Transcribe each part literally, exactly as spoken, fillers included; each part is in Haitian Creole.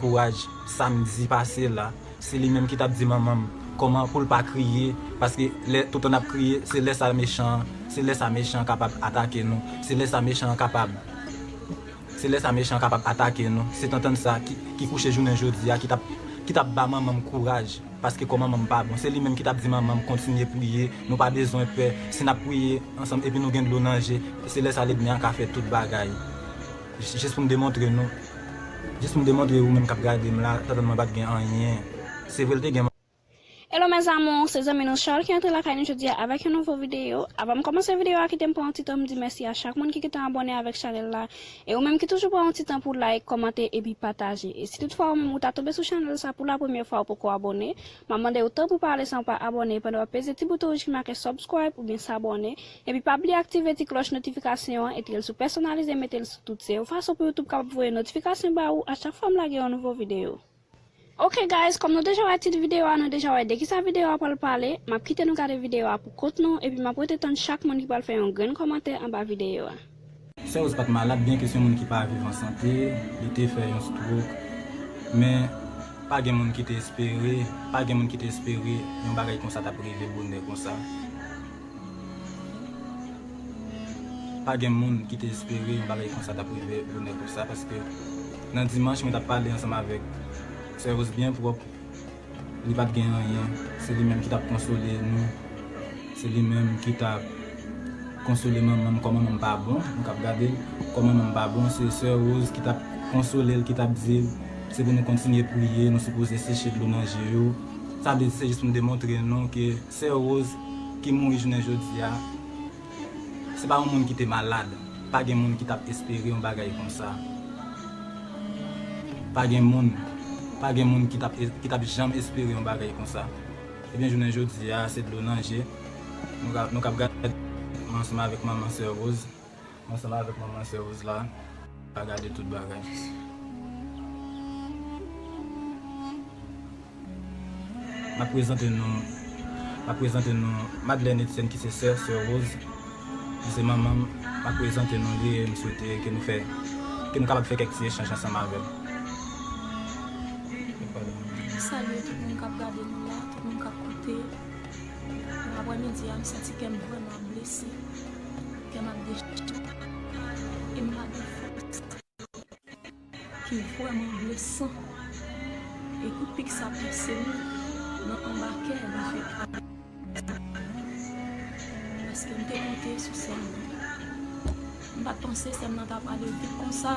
kouraj samdi pase la. Se li menm ki t ap di manman m kòman pou l pa kriye, paske lè toutan n ap kriye, se lè sa mechan, se lè sa mechan kapab atake nou, se lè sa mechan kapab, se lè sa mechan kapab atake nou. Se tantann sa ki, ki kouche jounen jodi a, ki t ap, ki t ap ba manman m kouraj, paske kò manman m pa bon. Se li menm ki t ap di manman m kontinye priye, nou pa bezwen pè, si n ap priye ansanm epi nou gen dlo nan je, se lè sa lènmi an ka fè tout bagay. Jis pou m demontre nou, jis pou m demontre ou menm k ap gade m la, tantann mwen pa t gen anyen. Se vre l te gen Hello mes amours, se zanmi nou Charles ki antre lakay nou jodi a avèk yon nouvo videyo. Avan m kòmanse videyo a, kite m pran yon ti tan m di mèsi a chak moun ki gentan abòne avèk chanèl la. E ou menm ki toujou pran yon ti tan pou like, kòmante epi pataje. E si toutfwa ou menm ou ta tonbe sou chanèl sa pou la premyè fwa ou poko abòne, m ap mande ou tan pou pale san w pa abòne pandan w ap peze ti bouton wouj ki make subscribe oubyen s'abonner. Epi pa bliye aktive ti klòch notifikasyon an, epi l sou pèsonalize, mete l sou tout, se yon fason pou YouTube kapab voye notifikasyon ba ou a chak fwa m lage yon nouvo videyo. Ok guys, kòm nou deja wè tit videyo a, nou deja wè de kisa videyo a pral pale, m ap kite nou gade videyo a pou kont nou, epi m ap rete tann chak moun ki pral fè yon grenn kòmantè anba videyo a. Sè Rose pa t malad, byenke se yon moun ki pa viv an sante, li te fè yon stroke, men pa gen moun ki te espere, pa gen moun ki te espere yon bagay konsa t ap rive bonè konsa. Pa gen moun ki te espere yon bagay konsa t ap rive bonè konsa, paske nan dimanch mwen t ap pale ansanm avèk Sè Rose byen pwòp, li pa t gen anyen, se li menm ki t ap konsole nou, se li menm ki t ap konsole manman m, kò manman m pa bon, nou k ap gade l, kò manman m pa bon, se Sè Rose ki t ap konsole l, ki t ap di l, se pou nou kontinye priye, nou sipoze seche dlo nan je yo. Sa vle di se jis pou m demontre nou ke Sè Rose ki mouri jounen jodi a, se pa yon moun ki te malad. Pa gen moun ki t ap espere yon bagay konsa. Pa gen moun, pa gen moun ki t ap, ki t ap janm espere yon bagay konsa. Ebyen, jounen jodi a, se dlo nan je. Nou ka, nou k ap gade ansanm avèk manman Sè Rose. Ansanm avèk manman Sè Rose la, pa gade tout bagay. M ap prezante nou, m ap prezante nou Madeleine Etienne ki se sè Sè Rose, li se manman m. M ap prezante nou li e m swete ke nou fè, ke nou kapab fè kèk ti echanj ansanm avè l. Salye tout moun k ap gade nou la, tout moun k ap koute. Aprè midi a, m santi kè m vrèman blese, kè m ap dechire, e m pa gen fòs, ki vrèman blesan. E kout pik sa pase m nan anba kè, li fè kal. Paske m te konte sou sè m nan. M pa t panse sè m nan ta prale vit konsa.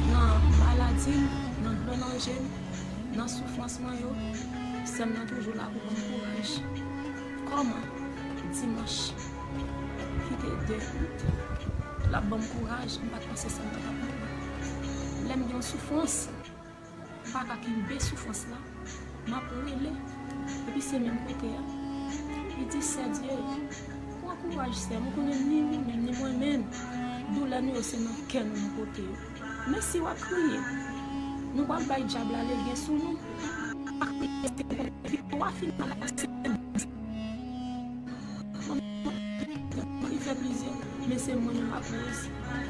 Nan maladi m, nan dlo nan je m, nan soufrans mwen yo, sè m nan toujou la pou ban m kouraj. Kòman? Dimanch ki te de out, l ap ban m kouraj, m pa t panse sè m nan t ap mouri. Lè m gen yon soufrans, m pa ka kenbe soufrans la, m ap rele, epi se menm kote a. Li di, Sè Dye, pran kouraj sè m, ou konnen ni ou menm, ni mwen menm, doulè nou yo se nan kè nou nou pote yo. Men si w ap kriye, nou pral bay dyab la legen sou nou. Pa kriye, se pou w fin malad, se li fè plizyè, men se mwen menm ak Rose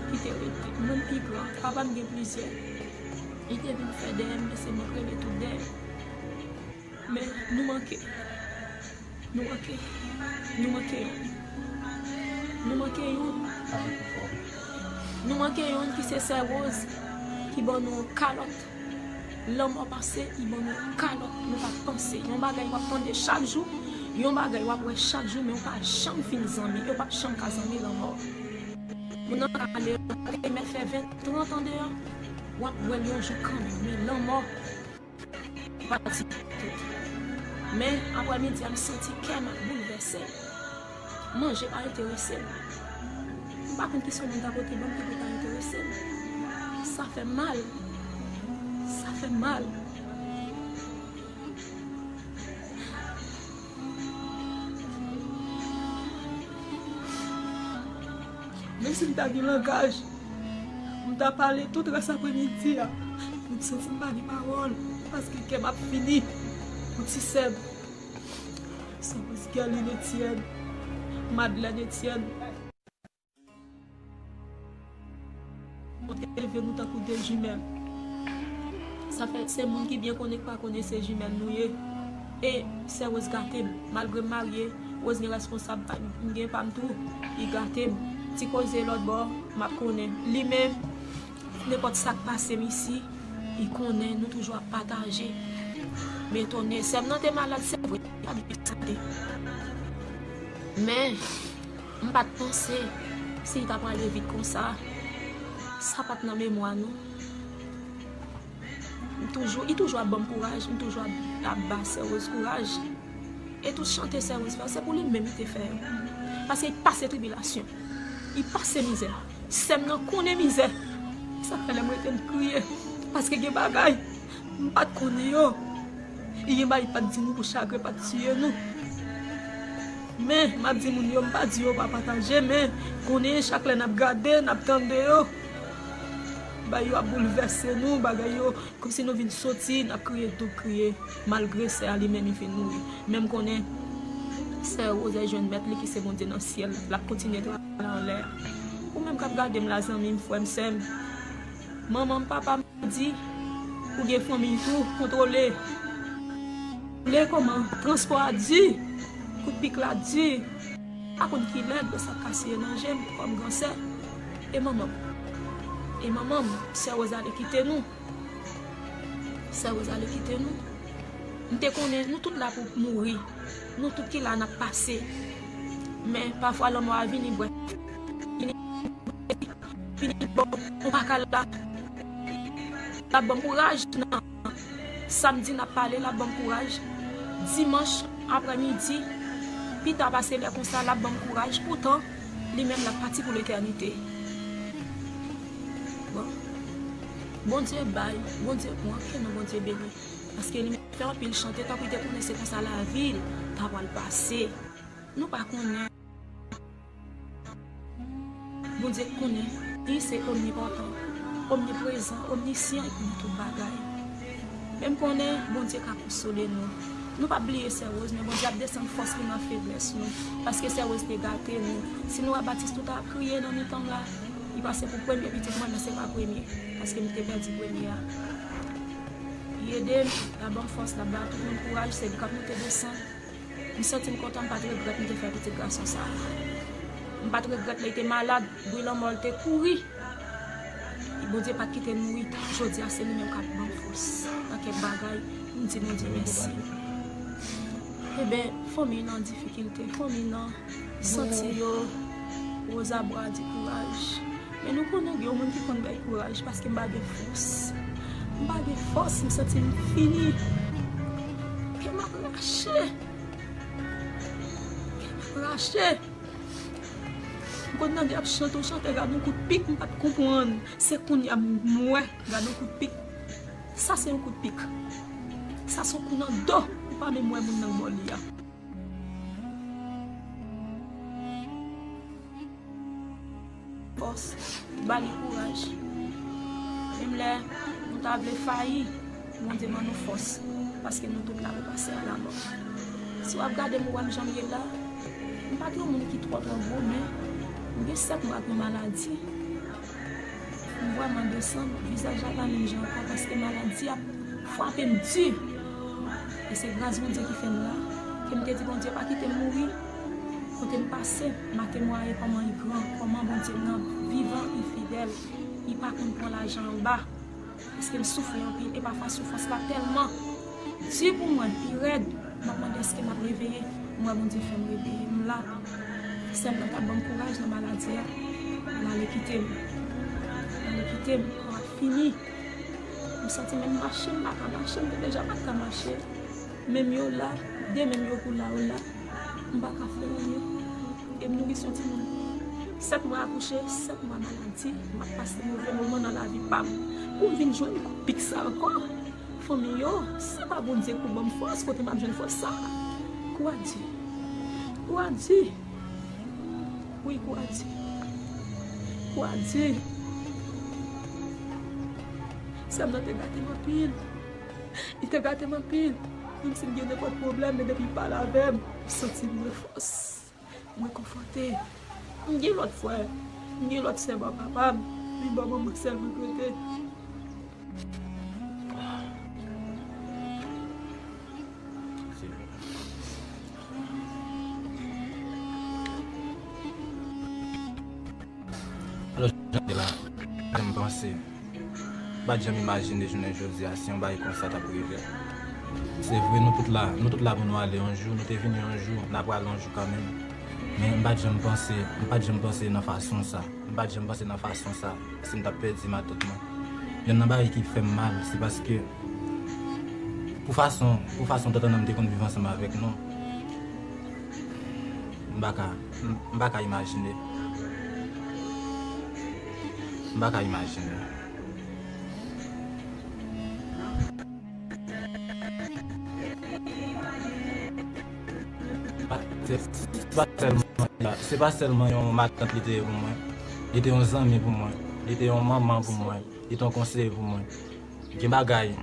ki te rete. Mwen pi gran, papa m gen plizyè. Li te vin fè dèyè m, men se mwen k rele tout dèyè. Men nou manke. Nou manke. Nou manke youn. Nou manke youn. Nou manke youn ki se sè Rose, ki ban nou yon kalòt. Lanmò pase, li ban nou yon kalòt nou pa t panse. Yon bagay w ap tande chak jou, yon bagay w ap wè chak jou, men w pa janm fin zanmi, yo p ap janm ka zanmi lanmò. Moun nan ka ale, li mèt fè ven, trant an deyò, w ap wè l yon jou kanmenm, men lanmò pati tout. Men, aprè midi a, m santi kè m ap boulvèse. Manje pa enterese m. M pa konn kisa yon moun ta pote ban m ki pou ta enterese m. Sa fè m mal. Sa fè m mal. Menm si m ta gen langaj, m ta pale tout rès aprè midi a. Men m santi m pa gen pawòl, paske kè m ap fini pou ti sè m. Sè Rose Guerline Etienne, Madeleine Etienne. Nou te leve nou tankou de jimèl. Sa fè se moun ki byen konnen k pa konnen se jimèl nou ye. E sè Rose gate m. Malgre m marye, Rose gen responsab pa m, m gen pa m tou. Li gate m. Ti koze lòt bò, m ap konnen. Li menm, nenpòt sa k pase m isi, li konnen, nou toujou ap pataje. M etone. Sè m nan te malad, se vre, li pa byen sante. Men, m pa t panse si l ta prale vit konsa. Sa pa t nan memwa nou. M toujou, li toujou ap ban m kouraj, m toujou ap, ap ba sè Rose kouraj. E tout chante sè Rose fè, se pou li menm li te fè yo. Paske li pase tribilasyon. Li pase mizè. Sè m nan konnen mizè. Sa fè lè m rete m kriye. Paske gen bagay m pa t konnen yo. Li gen bagay li pa t di nou pou chagren pa t tiye nou. Men, m ap di moun yo, m pa di yo pa pataje, men konnen chak lè n ap gade, n ap tande yo, bagay yo ap boulvèse nou, bagay yo kòmsi nou vin soti, n ap kriye, doub kriye, malgre sè a li menm li fin mouri. Men m konnen sè Rose jwenn mèt li ki se Bondye nan syèl, l ap kontinye travay anlè a. Ou menm k ap gade m la, zanmi m, frè m, sè m, manman m, papa m, di, ou gen fanmi tou, kontwole. Kontwole kòman transpò a di, kout pik la di. Pa konn kilè dlo sa kase nan je m kòm gran sè. E manman m. E manman m, sè Rose ale kite nou. Sè Rose ale kite nou. M te konnen nou tout la pou mouri. Nou tout ki la n ap pase. Men pafwa lanmò a vini bwè. Vini vini bon, nou pa ka la. L ap ban m kouraj nan samdi n ap pale, l ap ban m kouraj. Dimanch aprèmidi, pita pase lè konsa, l ap ban m kouraj. Poutan, li menm l ap pati pou letènite. Bon. Bondye bay, Bondye pran, ke non Bondye beni. Paske li menm fè anpil chante, tankou li te konnen se konsa lavi l ta pral pase. Nou pa konnen. Bondye konnen, li se omnipotan, omniprezan, omnisyan, li konnen tout bagay. Men m konnen Bondye ka konsole nou. Nou p ap bliye sè Rose, men Bondye ap desann fòs li nan feblès nou. Paske sè Rose te gate nou. Si nou wè Batis tou ta ap kriye nan mitan m la, li pase pou premye pitit mwen, men se pa premye. Paske m te pèdi premye a. Li ede m, l ap ban m fòs, l ap ba tout moun kouraj, se li k ap monte desann. M santi m kontan, m pa t regrèt m te fè pitit gason sa a. M pa t regrèt lè l te malad, bri lanmò l te kouri. Bondye pa t kite l mouri. Jodi a, se li menm k ap ban m fòs nan kèk bagay. M di Bondye mèsi. Eben, fanmi nan difikilte, fanmi nan santi yo, Rosa Bra di kouraj. Men nou konnen gen yon moun ki konn bay kouraj, paske m pa gen fòs. M pa gen fòs, m santi m fini. Kè m ap rache. Kè m ap rache. M konn tande y ap chante yon chante, gade yon kout pik, m pa t konprann. Se kounye a m wè, gade yon kout pik. Sa se yon kout pik. Sa se yon kou nan do. Ou pa menm wè moun nan bò li a. Fòs, ba li kouraj. Menm lè nou ta vle fayi, Bondye ban nou fòs, paske nou tout la pou pase a lamò. Si w ap gade m, ou wè m jan m ye la, m pa t yon moun ki twò twò gwo, men m gen sèt mwa ak yon maladi. M vrèman desann, vizaj la pa menm jan ankò, paske maladi ap frape m di. E se gras Bondye ki fè m la, ke m te di Bondye pa kite m mouri. Kote m pase, m a temwaye kòman li gran, kòman Bondye m nan vivan, li fidèl, li pa konn pran lajan anba. Paske m soufri anpil, e pafwa soufrans la tèlman di pou mwen, li rèd. M ap mande èske m ap reveye, m wè Bondye fè m reveye, m la. Sè m nan t ap ban m kouraj nan maladi a, l ale kite m. L ale kite m, kò a fini. M santi menm mache, m pa ka mache, m te deja pa t ka mache. Men m yo la, de men m yo kou la yo la, m pa ka fè anyen. E m nouri yon timoun sèt mwa akouche, sèt mwa maladi, m ap pase move moman nan lavi pa m. Pou m vin jwenn kout pik sa ankò. Fanmi yo, se pa Bondye k pou ban m fòs, kote m ap jwenn fòs sa? Kou a di. Kou a di. Wi, kou a di. Kou a di. Sè m nan te gate m anpil. Li te gate m anpil. Menm si m gen nenpòt pwoblèm, men depi l pale avè m, m santi m gen fòs. M rekonfòte. M gen lòt frè. M gen lòt sè bò papa m. Men bò manman sèl mwen k rete. la, m pa t janm panse, m pa t janm imajine jounen jodi a si yon bagay konsa t ap rive. Se vre, nou tout la, nou tout la pou nou ale yon jou, nou te vini yon jou, n a prale yon jou kanmenm. Men m pa t janm panse, m pa t janm panse nan fason sa. M pa t janm panse nan fason sa, si m t ap pèdi matant mwen. Yonn nan bagay ki fè m mal, se paske pou fason, pou fason Tantananm te konn viv ansanm avèk nou, m pa ka, m, m pa ka imajine. M pa ka imajine. Se, se pa sèlman, se pa sèlman yon matant li te ye pou mwen. Li te yon zanmi pou mwen. Li te yon manman pou mwen. Li te yon konseye pou mwen. Gen bagay,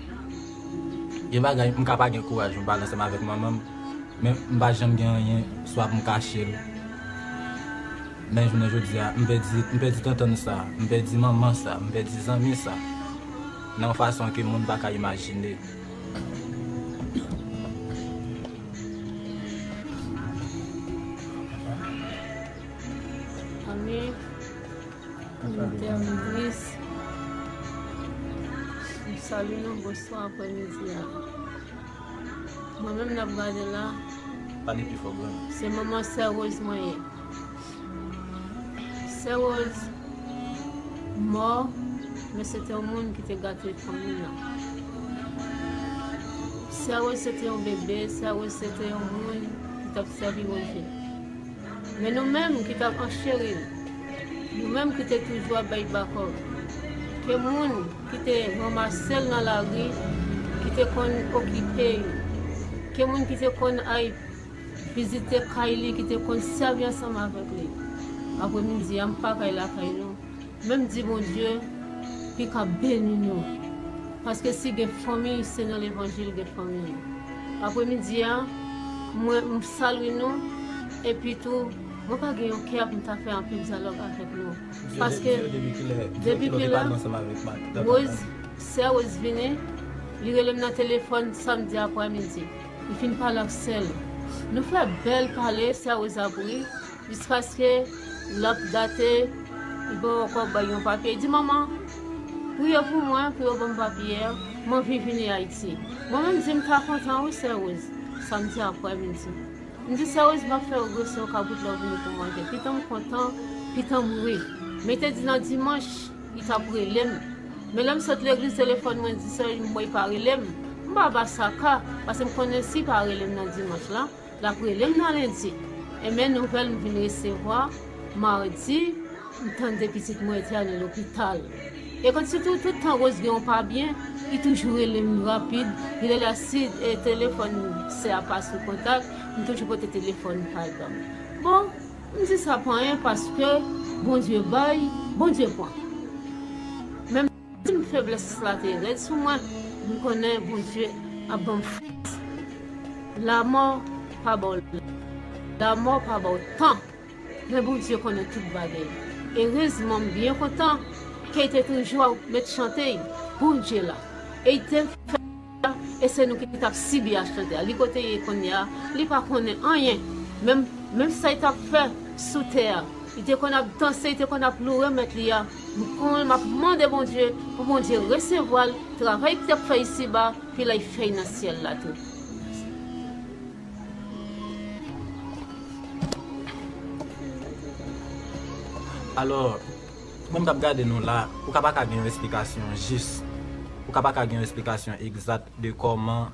gen bagay, m ka pa gen kouraj pou m pale ansanm avèk manman m, men m pa janm gen anyen, swa pou m kache l. Men jounen jodi a, m pèdi, m pèdi tantann sa, m pèdi manman sa, m pèdi zanmi sa, nan yon fason ke moun pa ka imajine. Ami, Monitè, monitrice, m salye nou, bonswa aprèmidi a. Mwen menm n ap gade la, pale pi fò, grann. Se manman Sè Rose mwen ye. Sè Rose mò, men se te yon moun ki te gate fanmi l lan. Sè Rose se te yon bebe, Sè Rose se te yon moun ki t ap sèvi Bondye. Men nou menm ki t ap ancheri l, nou menm ki te toujou ap bay bakòp, ke moun ki te ranmase l nan lari, ki te konn okipe l, ke moun ki te konn al vizite kay li, ki te konn sèvi ansanm avèk li. Aprèmidi a, m pa kay lakay nou. Men m di Bondye ki ka beni nou. Paske si gen fanmi, se nan levanjil gen fanmi. Aprèmidi a, mwen, m salye nou, epi tou, mwen pa gen yon kè pou m ta fè anpil dyalòg avèk nou. Paske depi kilè Rose, Sè Rose vini, li rele m nan telefòn samdi aprèmidi. Li fin pale ak sè l. Nou fè bèl pale, Sè Rose ap ri. Jiskaske l ap date, li pa ankò bay yon papye. Li di, "Manman, priye pou mwen, pou yo ban m papye a. M anvi vini Ayiti." Mwen menm di, "M ta kontan wi, Sè Rose." Samdi aprèmidi. M di, "Sè Rose, m ap fè regrese, ou ka bout lè w vini pou manje." Pitan m kontan, pitan m ri. Men te di nan dimanch, li t ap rele m. Men lè m sot legliz, telefòn mwen di, "Sè, m wè li pa rele m." M pa ba sa ka, paske m konnen si li pa rele m nan dimanch lan, l ap rele m nan lendi. Enben, nouvèl m vin resevwa madi, m tande pitit mwen te ale lopital. E kòmsi tou, tout tan Rose gen yon pa byen, li toujou rele m rapid. Li rele a, si, e, telefòn sè a pa sou kontak, m toujou pote telefòn pa l ban m. Bon, m di sa pa anyen paske Bondye bay, Bondye pran. Menm si feblès la te rèd sou mwen, m konnen Bondye ap ban m fòs. Lanmò pa ba w, lanmò pa ba w tan, men Bondye konnen tout bagay. Erezman, m byen kontan ke l te toujou ap met chante Bondye la. E l te fè e se nou ki t ap sibi a chante a. Li kote ye kounye a, li pa konnen anyen. Menm, menm sa li t ap fè sou tè a, li te konn ap danse, li te konn ap louwe mèt li a. M konnen m ap mande Bondye pou Bondye resevwa l, travay li t ap fè isiba, pi lè l fè l nan syèl la tou. Alò, mwen m t ap gade nou la, ou ka pa ka gen yon esplikasyon jis, ou ka pa ka gen yon esplikasyon egzat de kòman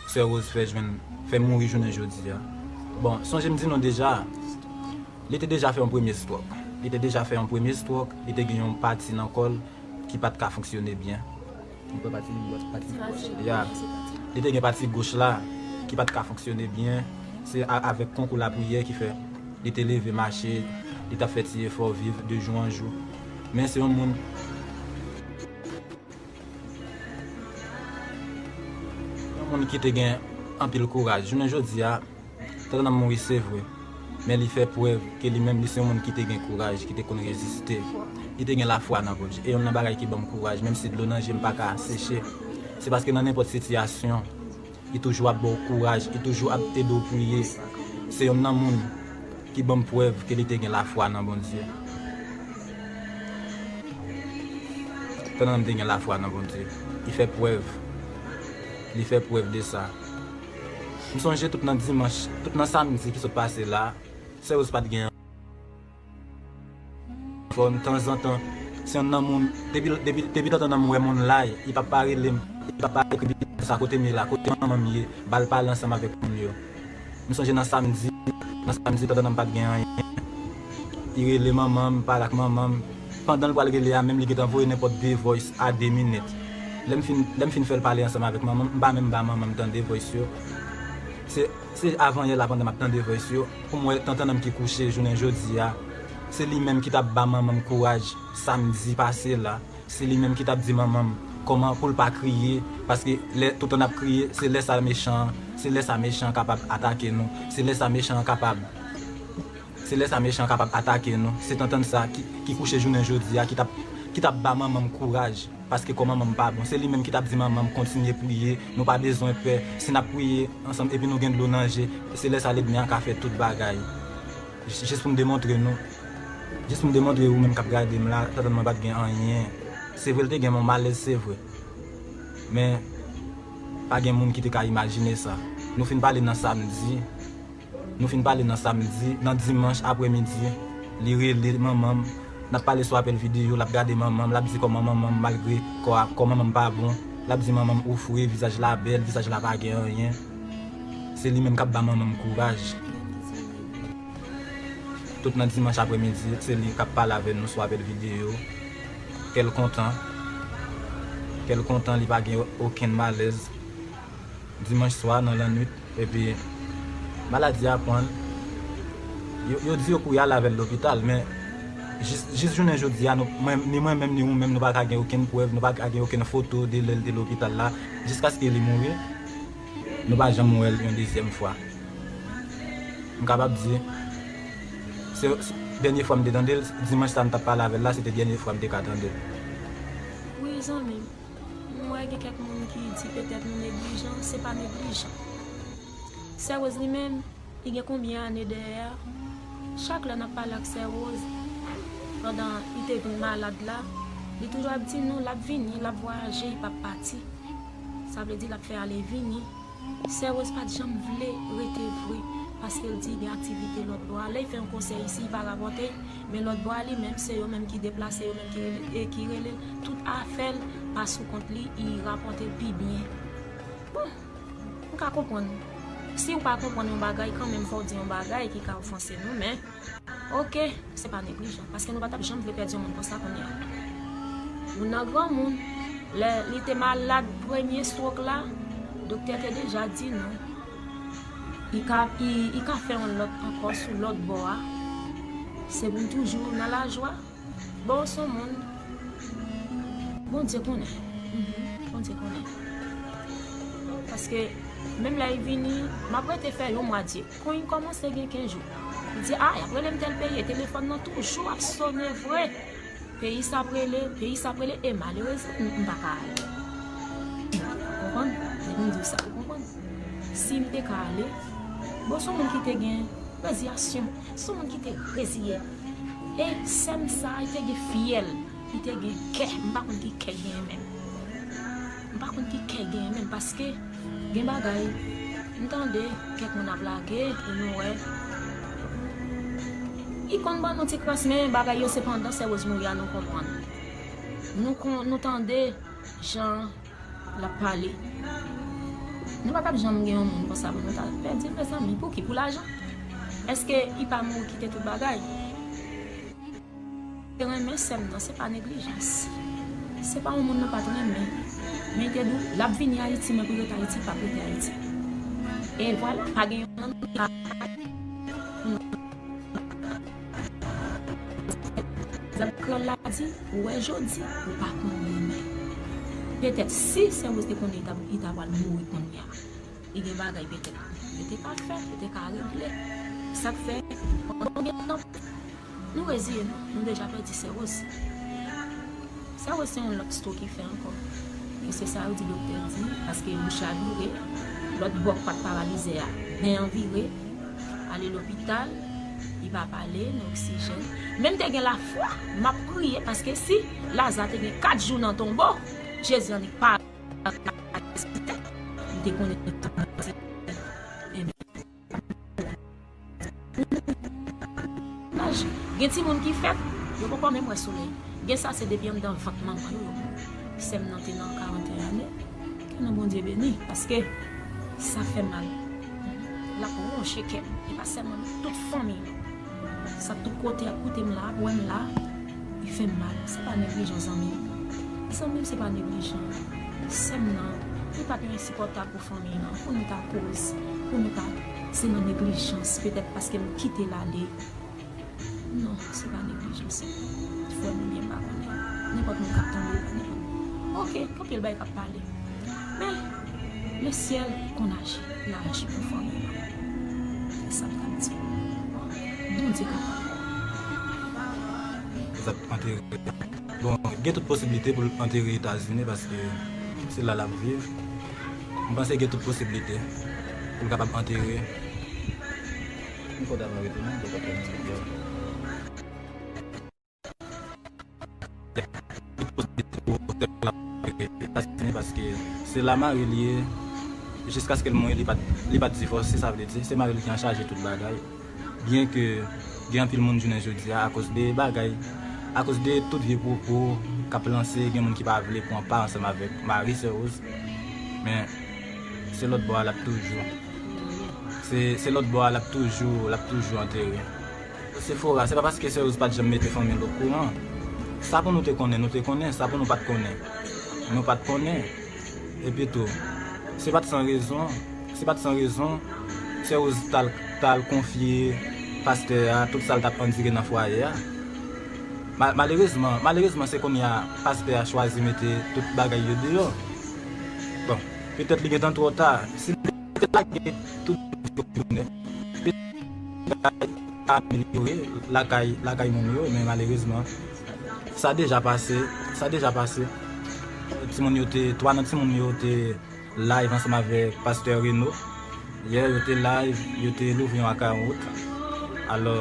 Sè Rose fè jwenn, fè mouri jounen jodi a. Bon, sonje m di nou deja, li te deja fè yon premye stroke. Li te deja fè yon premye stroke, li te gen yon pati nan kò l ki pa t ka fonksyone byen. Li pran pati li, pati goch. Ya. Li te gen pati goch la ki pa t ka fonksyone byen. Se a-, avèk konkou lapriyè ki fè li te leve mache, li t ap fè ti efò viv de jou an jou. Men se yon moun, yon moun ki te gen anpil kouraj. Jounen jodi a, Tantananm mouri, se vre, men li fè prèv ke li menm, li se yon moun ki te gen kouraj, ki te konn reziste. Li te gen lafwa nan Bondye. E youn nan bagay ki ban m kouraj, menm si dlo nan je m pa ka seche, se paske nan nenpòt sitiyasyon, li toujou ap ba w kouraj, li toujou ap ede w priye. Se youn nan moun ki ban m prèv ke li te gen lafwa nan Bondye. Nan m te gen lafwa nan Bondye. Li fè prèv. Li fè prèv de sa. M sonje tout nan dimanch, tout nan samdi ki sot pase la, Sè Rose pa t gen fòn tanzantan. Se yon nan moun, depi, depi, depi tantan nan m wè moun la, li p ap pa rele m, li p ap pa ekri m, sa kote m ye la, kote manman m ye, ba l pale ansanm avèk moun yo. M sonje nan samdi, nan samdi, tantan nan m pa t gen anyen. Li rele manman m, pale ak manman m. Pandan l pral rele a, menm li gentan voye nenpòt de voice a de minit. Lè m fin, lè m fin fè l pale ansanm avèk manman m, m pa menm ba manman m tande voice yo. Se, se avanyè la pandan m ap tande voice yo, pou m wè tantan nan m ki kouche jounen jodi a. Se li menm ki t ap ba manman m kouraj samdi pase la. Se li menm ki t ap di manman m kòman pou l pa kriye, paske lè toutan n ap kriye, se lè sa mechan an, se lè sa mechan an kapab atake nou, se lè sa mechan an kapab, se lè sa mechan an kapab atake nou. Se tantann sa ki, ki kouche jounen jodi a, ki t ap, ki t ap ba manman m kouraj, paske kò manman m pa bon. Se li menm ki t ap di manman m kontinye priye, nou pa bezwen pè, si n ap priye ansanm epi nou gen dlo nan je, se lè sa lènmi an ka fè tout bagay. Jis, jis pou m demontre nou, jis pou m demontre ou menm k ap gade m la, tantan mwen pa t gen anyen. Se vre, l te gen yon malèz, se vre. Men, pa gen moun ki te ka imajine sa. Nou fin pale nan samdi. Nou fin pale nan samdi, nan dimanch aprèmidi, li rele manman m. N ap pale sou apèl videyo, l ap gade manman m, l ap di kòman manman m, malgre kò a, kò manman m pa bon, l ap di manman m ou fre, vizaj la bèl, vizaj la pa gen anyen. Se li menm k ap ba manman m kouraj. Tout nan dimanch aprèmidi, se li k ap pale avè nou sou apèl videyo. Kè l kontan. Kè l kontan, li pa gen okenn malèz. Dimanch swa, nan lannwit, epi maladi a pran l. Yo, yo di yo kouri al avè l lopital, men jis, jis jounen jodi a, nou, mwen, ni mwen menm, ni ou menm, nou pa ka gen okenn prèv, nou pa ka gen okenn foto de lè l te lopital la, jiskaske li mouri. Nou pa janm wè l yon dezyèm fwa. M kapab di, se, se dènye fwa m te tande l, dimanch sa m t ap pale avè l la, se te dènye fwa m te ka tande l. Wi, zanmi m. M wè gen kèk moun ki di petèt nou neglijan, se pa neglijan. Sè Rose li menm, li gen konbyen ane dèyè a? Chak lè n ap pale ak Sè Rose, pandan li te vin malad la, li toujou ap di nou l ap vini, l ap vwayaje, li p ap pati. Sa vle di l ap fè ale vini. Sè Rose pa t janm vle rete vre, paske l di gen aktivite lòt bò a. Lè l fè yon konsè isi, li pa rapòte, men lòt bò a li menm, se yo menm ki deplase, yo menm ki rele, e ki rele l. Tout afè l pa sou kont li, li rapòte l pi byen. Bon, m ka konprann. Si w pa konprann yon bagay, kanmenm fò w di yon bagay ki ka ofanse nou, men Oke, se pa neglijan, paske nou pa t ap janm vle pèdi yon moun konsa kounye a. Moun nan granmoun, lè li te malad premye stroke la, doktè te deja di nou, li ka, li, li ka fè yon lòt ankò sou lòt bò a. Se pou n toujou nan lajwa. Bon, se yon moun, Bondye konnen. Mhm, Bondye konnen. Paske, menm lè li vini, m ap rete fè yon mwa, Dye. Kon li kòmanse gen kenz jou, li di, a, y ap rele m tèl peyi, e telefòn nan toujou ap sone vre. Peyi sa ap rele, peyi sa ap rele, e malerezman, m, m pa ka ale. Ou konprann? Depi m di w sa, ou konprann? Si m te ka ale, bon, se yon moun ki te gen reziyasyon, se yon moun ki te reziye. E sè m sa, li te gen fyèl, li te gen kè, m pa konn ki kè genyen menm. M pa konn ki kè genyen menm, paske gen bagay, m tande kèk moun ap lage, e nou wè. Li konn ban nou ti kras, men bagay yo se pandan Sè Rose mouri a nou konprann. Nou kon, nou tande jan l ap pale. Nou pa t ap janm gen yon moun konsa pou nou ta pèdi l, mezanmi. Pou ki? Pou lajan? Èske li pa mouri kite tout bagay? Te renmen sè m nan, se pa neglijans. Se pa yon moun nou pa t renmen. Men li te di w, l ap vini Ayiti, men pou l ret Ayiti, l p ap rete Ayiti. E vwala, pa gen yon moun ki ka Zam krèl la di, ou wè jodi, ou pa konn demen. Petèt, si Sè Rose te konnen li ta, li ta pral mouri kounye a, li gen bagay petèt yo te ka fè, yo te ka regle. Sa k fè, pandan gen tan, nou reziye nou, nou deja pèdi Sè Rose. Sè Rose se yon lòt stroke ki fè ankò. E se sa yo di doktè di, paske bouch la vire, lòt bò k pa t paralize a, nen an vire, ale lopital, Li pa pale, nan oksijèn. Men m te gen lafwa, m ap priye, paske si Laza te gen kat jou nan tonbo, Jezi annik pa m te konnen. Gen timoun ki fèt, yo poko menm wè solèy. Gen sa se depi anndan vant manman yo yo mouri. Sè m nan te nan karanteyen ane. Ke non Bondye beni, paske sa fè mal. L ap wonje kè m. E pa sèlman nou, tout fanmi nou. Sa tout kote ap koute m la, ap wè m la, li fè m mal. Se pa neglijan zanmi m. Zanmi m se pa neglijan. Sè m nan, li pa t ensipòtab pou fanmi nan, pou nou ta koz, pou nou ta, se nan neglijans, petèt paske m kite l ale. Non, se pa neglijans. Frè m oubyen m pa konnen. Nenpòt moun k ap tande, pa nenpòt. Oke, gen anpil bagay k ap pale. Men, le syèl konn aji, l aji pou fanmi an. Se sa m ka di. Bondye kapab. Sa antere. Bon, gen tout posiblite pou l antere Etazini paske se la l ap viv. M panse gen tout posiblite pou l kapab antere. Yon fwa w ta pran retounen, ou te ka fè yon ti video. Paske se la mari l ye, jiskaske l mouri, li pa t, li pa t divòse, sa vle di, se mari l ki anchaje tout bagay. Byenke gen anpil moun jounen jodi a, akoz de bagay, akoz de tout vye pwopo k ap lanse, gen moun ki pa vle pran pa ansanm avèk mari Sè Rose, men se lòt bò a l ap toujou, se, se lòt bò a l ap toujou, l ap toujou antere. Sephora, se pa paske Sè Rose pa t janm mete fanmi l okouran. Sa pou nou te konnen, nou te konnen. Sa pou nou pa t konnen, nou pa t konnen. Epi tou, se pa t san rezon, se pa t san rezon, Sè Rose t al, t al konfye pastè a tout sa l t ap andire nan fwaye a. Ma-, malerezman, malerezman, se kounye a pastè a chwazi mete tout bagay yo deyò. Bon, petèt li gentan twò ta. Si l te lage tout jounen, amelyore lakay, lakay moun yo, men malerezman, sa deja pase, sa deja pase. Timoun yo te, twa nan timoun yo te live ansanm avèk pastè Reno. Yè, yo te live, yo te louvri yon akawont. Alò,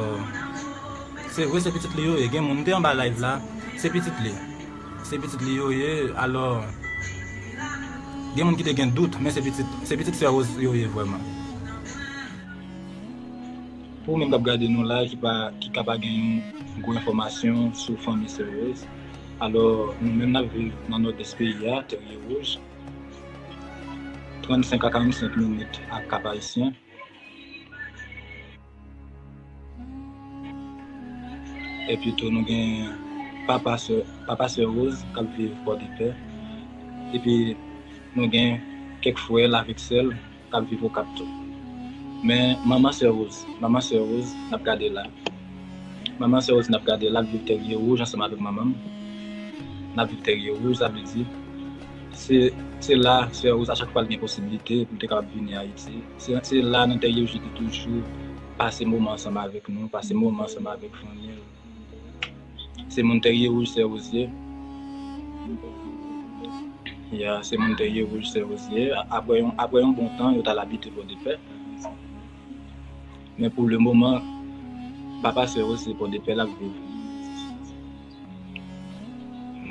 se vre, se pitit li yo ye. Gen moun te anba live la, se pitit li. Se pitit li yo ye. Alò, gen moun ki te gen dout, men se pitit, se pitit Sè Rose yo ye vrèman. Pou ou menm k ap gade nou la, ki pa, ki ka pa gen yon gwo enfòmasyon sou fanmi Sè Rose, alò, nou menm n ap viv nan nòdès peyi a, Tèrye Wouj, trannsenk a karannsenk minit ak Kap Ayisyen. Epi tou, nou gen papa sè, papa Sè Rose k ap viv Pòdepè. Epi, nou gen kèk frè l avèk sè l k ap viv Okap tou. Men manman Sè Rose, manman Sè Rose, n ap gade la. Manman Sè Rose, n ap gade la, l ap viv Tèrye Wouj ansanm avèk manman m. N ap viv Tèrye Wouj, sa vle di, se, se la, Sè Rose, a chak fwa l gen posiblite pou l te kapab vini Ayiti. Se, se la, nan Tèrye Wouj, li te toujou pase moman ansanm avèk nou, pase moman ansanm avèk fanmi l. Se moun Tèrye Wouj, Sè Rose ye. Ya, se moun Tèrye Wouj, Sè Rose ye. Apre yon, apre yon bon tan, yo t al abite Pòdepè. Men pou le moman, papa Sè Rose se Pòdepè l ap viv.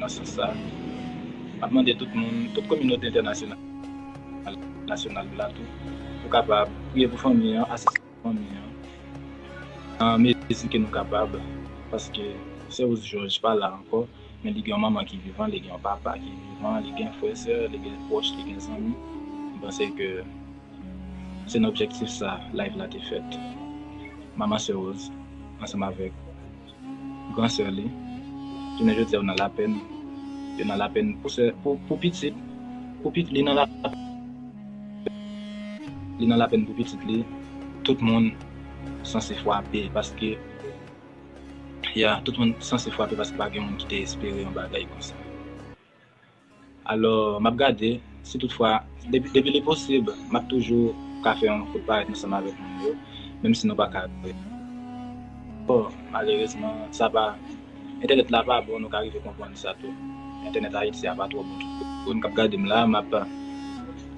Nan sans sa, m ap mande tout moun, tout kominote entènasyonal, nasyonal la tou, pou kapab priye pou fanmi an, asiste fanmi an, nan mezi ke nou kapab, paske Sè Rose Georges pa la ankò, men li gen yon manman ki vivan, li gen yon papa ki vivan, li gen frè, sè, li gen pwòch, li gen zanmi. M panse ke se nan objektif sa live la te fèt. Manman Sè Rose, ansanm avèk gran sè li, jounen jodi a yo nan lapèn, yo nan lapèn pou sè, pou, pou pitit, pou pitit, li nan lapèn, li nan lapèn pou pitit li, tout moun sanse frape paske, ya, tout moun sanse frape paske pa gen moun ki te espere yon bagay konsa. Alò, m ap gade, si toutfwa, depi, depi li posib, m ap toujou ka fè yon kout parèt ansanm avèk moun yo, menm si nou pa ka wè. Bon, malerezman, sa pa, entènèt la pa bon, nou ka rive konprann sa tou. Entènèt Ayiti a pa twò bon tou. Pou moun k ap gade m la, m ap,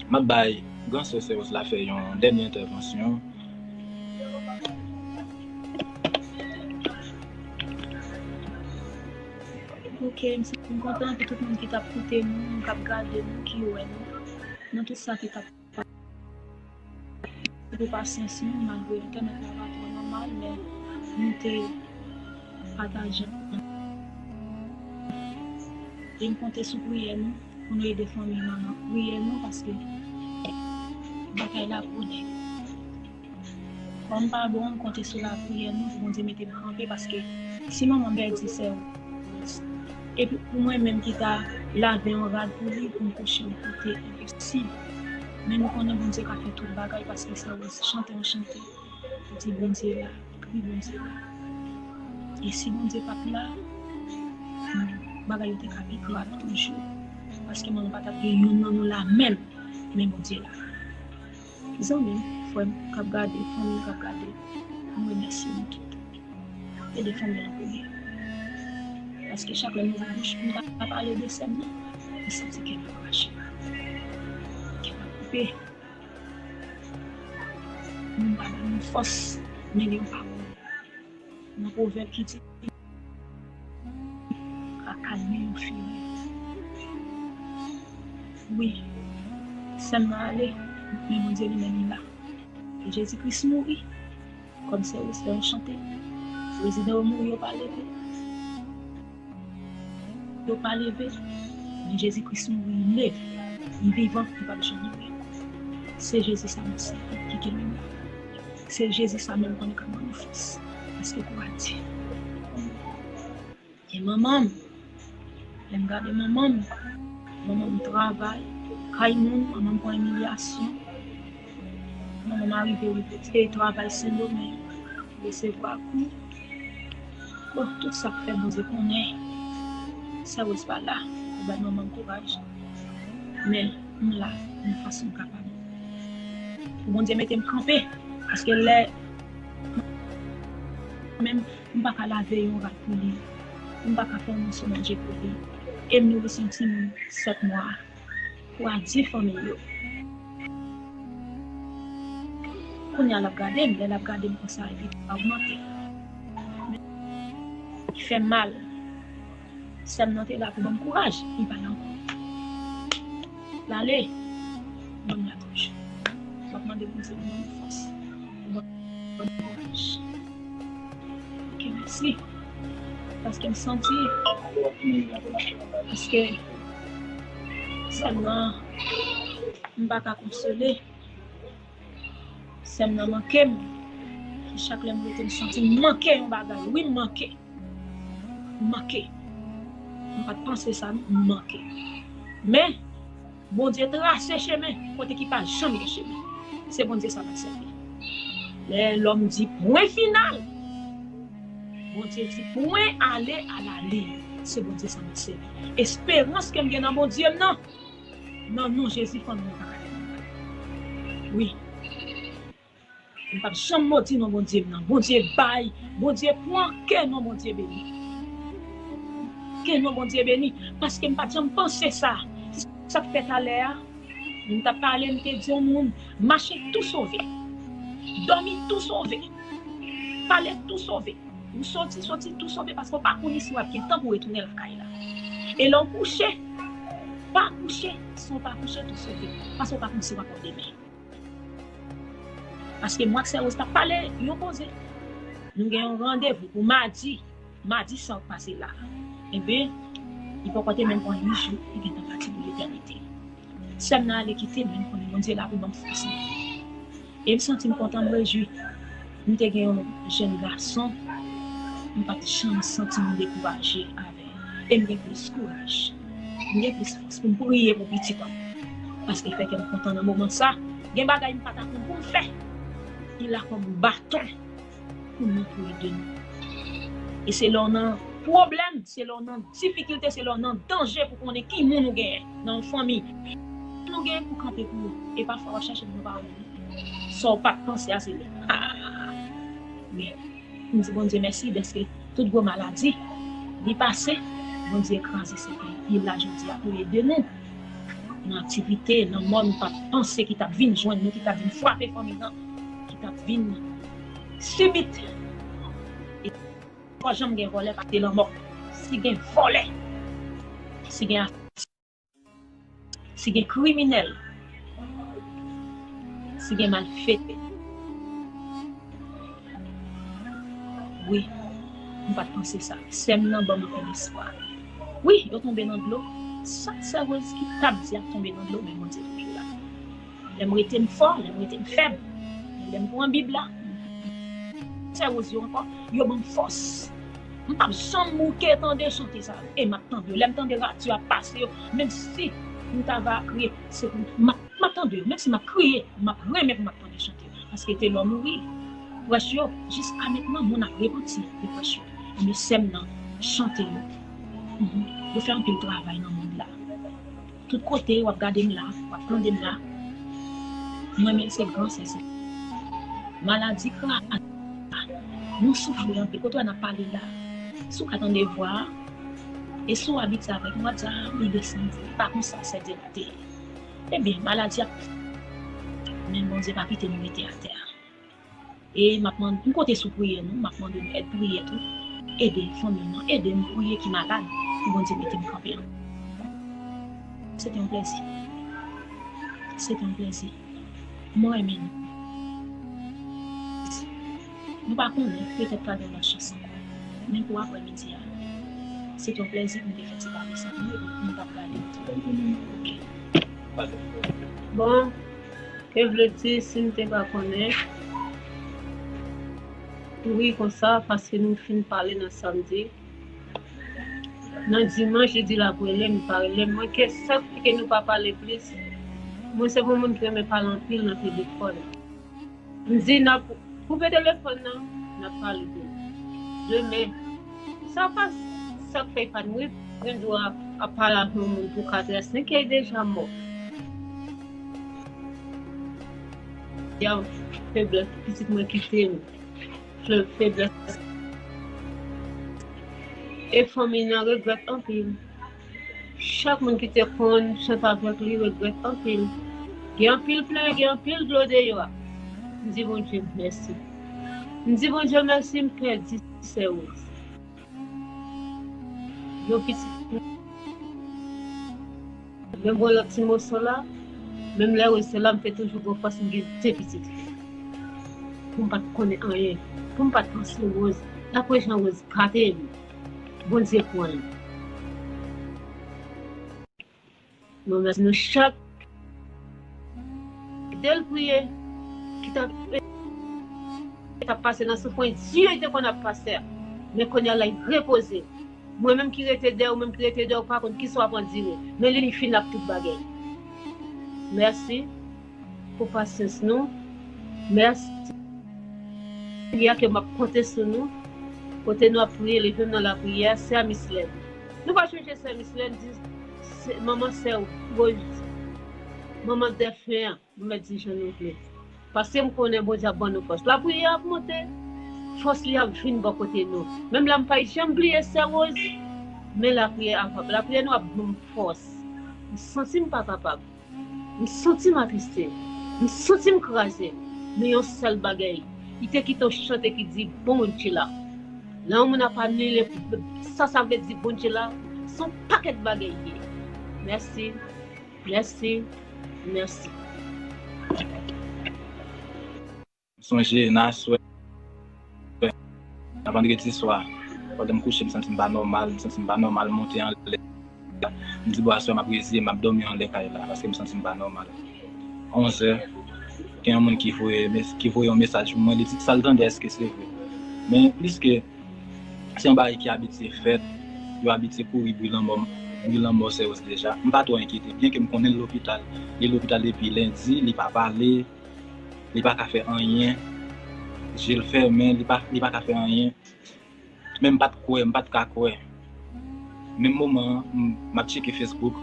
m ap bay gran sè Sè Rose la fè yon dènye entèvansyon. Ok, m santi m kontan pou tout moun ki t ap koute nou, k ap gade nou, ki wè nou, nan tout sa ki t ap pase, pou pasyans nou, malgre entènèt la pa twò nòmal, men nou te pataje. E m konte sou priyè nou, pou nou ede fanmi manman. Priyè nou, paske batay la pou nèg. Kòm pa bon, m konte sou lapriyè nou pou Bondye mete m kanpe, paske si manman m pèdi sè Rose, epi pou mwen menm ki ta lave yon rad pou li, pou m kouche yon kote, enposib. Men nou konnen Bondye ka fè tout bagay, paske sè Rose chante yon chante, li di Bondye la, wi Bondye la. E si Bondye pa t la, bagay yo te ka pi grav toujou, paske manman pa t ap gen youn nan nou la menm, men Bondye la. Zanmi m, frè m k ap gade, fanmi k ap gade, m remèsye nou tout. Ede fanmi an priyè. Paske chak lè m ouvri bouch pou m ta pale de sè m nan, m santi kè m ap rache. Kè m ap koupe. Moun pa ban m fòs, men gen yon pawòl nan Pwovèb ki di, ka kalme yon firè. Wi, sè m nan ale, men Bondye li menm li la. E Jezi Kris mouri, kòm sè Rose fè yon chante. Prezidan yo mouri, yo pa leve. Yo pa leve, men Jezi Kris mouri, li leve. Li vivan, li p ap janm mouri. Se Jezi sa m ap sèvi, ki kenbe m la. Se Jezi sa menm konnen k ap ban nou fòs. Paske kou a di. E manman m, lè m gade manman m, manman m travay, kay moun, manman m pran imilyasyon. Manman m arive, rive travay Sendomeng, resevwa kou. Bon, tout sa k fè Bondye konnen. Sè Rose pa la pou bay manman m kouraj. Men, m la, nan fason m kapab. Pou Bondye mete m kanpe, paske lè menm m pa ka lave yon rad pou li, m pa ka fè yon moso manje pou li, e m nouri yon timoun sèt mwa. Pou a di fanmi yo. Kounye a l ap gade m, lè l ap gade m konsa, epi l pa ogmante. Ki fè m mal. Sè m nan te la pou ban m kouraj, li pa la ankò. L ale, ban m la toujou. M ap mande Bondye pou ban m fòs, pou ban m kouraj. Ok, mèsi. Paske m santi, paske sè m nan, m pa ka konsole. Sè m nan manke m. Chak lè m rete, m santi m manke yon bagay. Wi, m manke. M manke. M pa t panse sa, non, m manke. Men, Bondye trase chemen kote ki pa janm gen chemen. Se Bondye sa m ap sèvi. Lè lòm di pwen final, Bondye di pwen ale a la liy. Se Bondye sa m ap sèvi. Esperans ke m gen nan Bondye m nan, nan non Jezi, fanmi m pa ka fè m mal. Wi. M p ap janm modi non Bondye m nan. Bondye bay, Bondye pran, ke non Bondye beni. Ke non Bondye beni. Paske m pa t janm panse sa. Se sa k fè talè a, m t ap pale, m te di yon moun, mache tou sove. Dòmi tou sove. Pale tou sove. Ou soti, soti tou sove, paske w pa konnen si w ap gen tan pou w retounen lakay la. E lè w kouche, pa kouche, si w pa kouche tou sove. Paske w pa konn si w ap wè demen. Paske mwen ak sè Rose t ap pale yon koze. Nou gen yon randevou pou madi. Madi sa k pase la. Enben, li poko te menm pran uit jou, li gentan pati pou letènite. Sè m nan ale kite m, men m konnen Bondye la pou ban m fòs li. E m santi m kontan, m rejwi. M te gen yon jèn gason, m pa t janm santi m dekouraje avè l. E m gen plis kouraj. M gen plis fòs pou m priye pou pitit an. Paske l fè kè m kontan nan moman sa. Gen bagay m pa ta konn pou m fè. Li la kòm baton pou nou, pou ede nou. E se lè w nan pwoblèm, se lè w nan difikilte, se lè w nan danje pou konnen ki moun ou genyen nan yon fanmi. Nou genyen pou kanpe pou yo. E pafwa w ap chache moun pa wè. Sa w pa t panse a se li. Men, m di Bondye mèsi dèske tout gwo maladi, li pase, Bondye kraze sèkèy. Li la jodi a pou ede nou. Nan aktivite, nan mò nou pa t panse ki t ap vin jwenn nou, ki t ap vin frape fanmi nan, ki t ap vin sibit. E pa janm gen vòlè pa te lanmò. Si gen vòlè, si gen, si gen kriminèl, si gen malfetè. Wi, m pa t panse sa. Sè m nan ban m anpil espwa. Wi, yo tonbe nan dlo. Sa sè Rose ki t ap di ap tonbe nan dlo, men Bondye toujou la. Lè m rete m fò, lè m rete m fèb. Lè m pran Bib la, sè Rose yo ankò, yo ban m fòs. M p ap janm bouke tande chante sa yo. E m ap tande yo. Lè m tande radyo ap pase yo, menm si m ta va kriye, se pou m ap, m ap tande yo. Menm si m ap kriye, m ap renmen pou m ap tande chante yo. Paske Telor mouri. Pwòch yo, jiska mentnan, moun ap repanti de pwòch yo. Ebyen, sè m nan, chante yo. Mhm. Yo fè anpil travay nan mond la. Tout kote, w ap gade m la, w ap tande m la. Mwen menm se gran sè sa. Maladi kraze. Nou soufri anpil. Kote w n ap pale la. Si w ka tande vwa a, e si w abitye avèk mwen, w ap di, "Ah, li desann, li pa konsa, sè Dye te." Ebyen, maladi ap. Men Bondye pa kite nou rete atè a. E m ap mande, m konte sou priyè nou, m ap mande nou èd priyè tou. Ede fanmi m nan, ede m priye ki malad, pou Bondye mete m kanpe an. Se te yon plèzi. Se te yon plèzi. Mwen renmen nou. Nou pa konnen, petèt pa gen lòt chans ankò. Men pou aprè midi a, se te yon plèzi pou m te fè ti pale sa. Nou, nou t ap gade. Ok. Bon, ke vle di si m te pa konnen? Wi, konsa, paske nou fin pale nan samdi. Nan dimanch, li di l ap rele m, li pa rele m. Mwen, ke sa k fè ke nou pa pale plis? Mwen, se yon moun ki renmen pale anpil nan telefòn. M di, n ap koupe telefòn nan, n ap pale de demen. Sa pa sa k fè epanouyi, gen dwa ap pale ak yon moun pou katrè, senkè, li deja mò. Y a feblès, pitit mwen kite m. Fe-, feblès. E fanmi nan regrèt anpil. Chak moun ki te konn chante avèk li regrèt anpil. Gen anpil plè, gen anpil dlo deyò a. M di Bondye mèsi. M di Bondye mèsi, m pèdi sè Rose. Yon pitit. Menm yon lòt ti moso la, menm lè Rose te la, m te toujou gen fòs, m gen de pitit. Pou m pa t konnen anyen, pou m pa t panse Rose, dapre jan Rose gate m, Bondye pran l. Mwen mèsi nou chak. Kite l priye, ki t ap, t ap pase nan soufrans, di yo te konn ap pase a. Men kounye a la, l repoze. Mwen menm ki rete dèyè, ou menm ki rete dèyè, ou pa konn kisa w ap andire. Men li, li fin ak tout bagay. Mèsi pou pasyans nou. Mèsi. Priyè ke m ap konte sou nou. Kote nou ap priye, leve m nan lapriyè, sè Mislèn. Nou pa chonje sè Mislèn, di, se, manman sè Rose, manman dèfen an, nou mèt di jan nou vle. Paske m konnen Bondye ap ban nou fòs. Lapriyè ap monte, fòs li ap vin bò kote nou. Menm lè m pa janm bliye sè Rose, men lapriyè ap, lapriyè nou ap ban m fòs. M santi m pa kapab. M santi m atriste. M santi m kraze. Men yon sèl bagay, li te kite yon chante ki di, "Bondye la." Lè yon moun ap anile sa, sa vle di Bondye la, se yon pakèt bagay li ye. Mèsi, mèsi, mèsi. M sonje nan aswè, nan vandredi swa, pandan m kouche, m santi m pa nòmal, m santi m pa nòmal, m monte anlè. M di, "Bon, aswè, m ap reziye, m ap dòmi anlè kay la, paske m santi m pa nòmal." Onzè, gen yon moun ki voye mes-, ki voye yon mesaj pou mwen, li di, "Sa l tande, èske se vre?" Men pliske se yon bagay ki abitye fèt, yo abitye kouri bri lanmò, bri lanmò sè Rose deja. M pa twò enkyete, byenke m konnen l lopital. Li lopital depi lendi, li pa pale, li pa ka fè anyen. Je l fèmen, li pa, li pa ka fè anyen. Men m pa t kwè, m pa t ka kwè. Menm moman an, m, m ap tcheke Facebook.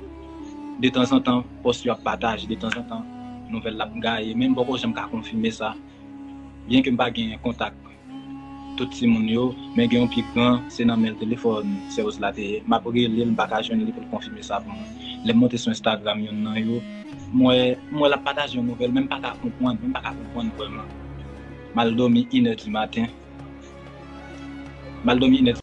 Detanzantan, pòs yo ap pataje, detanzantan, nouvèl la ap gaye. Men m poko janm ka konfime sa. Byenke m pa gen kontak tout timoun yo, men gen yon pi gran, se nan men l telefòn sè Rose la te ye. M ap rele l, m pa ka jwenn li pou l konfime sa pou mwen. Lè m monte sou Instagram, youn nan yo, m wè, m wè l ap pataje yon nouvèl, men m pa ka konprann, men m pa ka konprann vrèman. M al dòmi inè di maten. M al dòmi inè